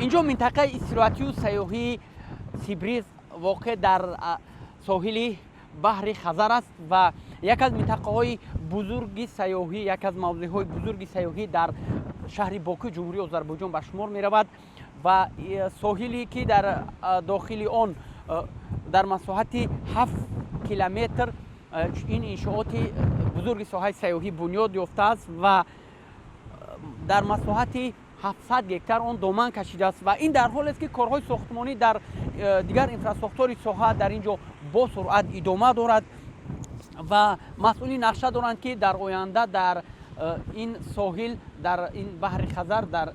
Инҷо минтақаи истироҳатию сайёҳии Сибриз воқеъ дар соҳили баҳри Хазар аст ва як аз минтақаҳои бузурги сайёҳӣ, як аз мавзеъҳои бузурги сайёҳӣ дар шаҳри Боку, Ҷумҳурии Озарбойҷон ба шумор меравад ва соҳиле, ки дар дохили он дар масоҳати 7 километр ин иншооти бузурги соҳаи сайёҳӣ бунёд ёфтааст ва дар масоҳати 700 гектар он доман кашидааст. Ва ин дар ҳолест, ки корҳои сохтмонӣ дар дигар инфрасохтори соҳа дар ин ҷо бо суръат идома дорад ва масъулин нақша доранд, ки дар оянда дар ин соҳил, дар ин баҳри Хазар, дар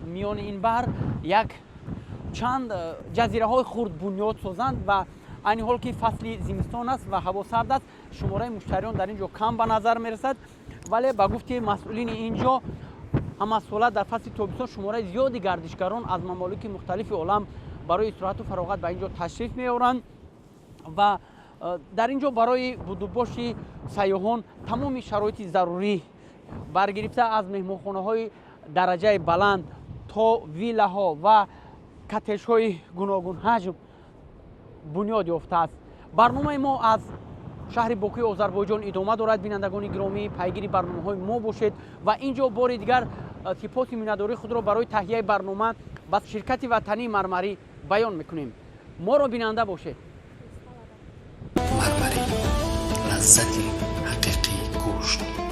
миёни ин баҳр як чанд ҷазираҳои хурд бунёд созанд. Ва айни ҳол, ки фасли зимистон аст ва ҳаво сард аст, шумораи муштариён дар ин ҷо кам ба назар мерасад, вале ба гуфти масъулини ин ҷо, ҳамасола дар фасли тобистон шумораи зиёди гардишгарон аз мамолики мухталифи олам барои истироҳату фароғат ба ин ҷо ташриф меоранд ва дар ин ҷо барои будубоши сайёҳон тамоми шароити зарурӣ, баргирифта аз меҳмонхонаҳои дараҷаи баланд то виллаҳо ва коттеҷҳои гуногунҳаҷм бунёд ёфтааст. Барномаи мо аз шаҳри Бокуи Озарбойҷон идома дорад. Бинандагони гиромӣ, пайгири барномаҳои мо бошед. Ва ин ҷо бори дигар сипоси миннатдории худро барои таҳияи барнома ба ширкати ватании Мармарӣ баён мекунем. Моро бинанда бошед. Мармарӣ, лаззати ҳақиқии гӯшт.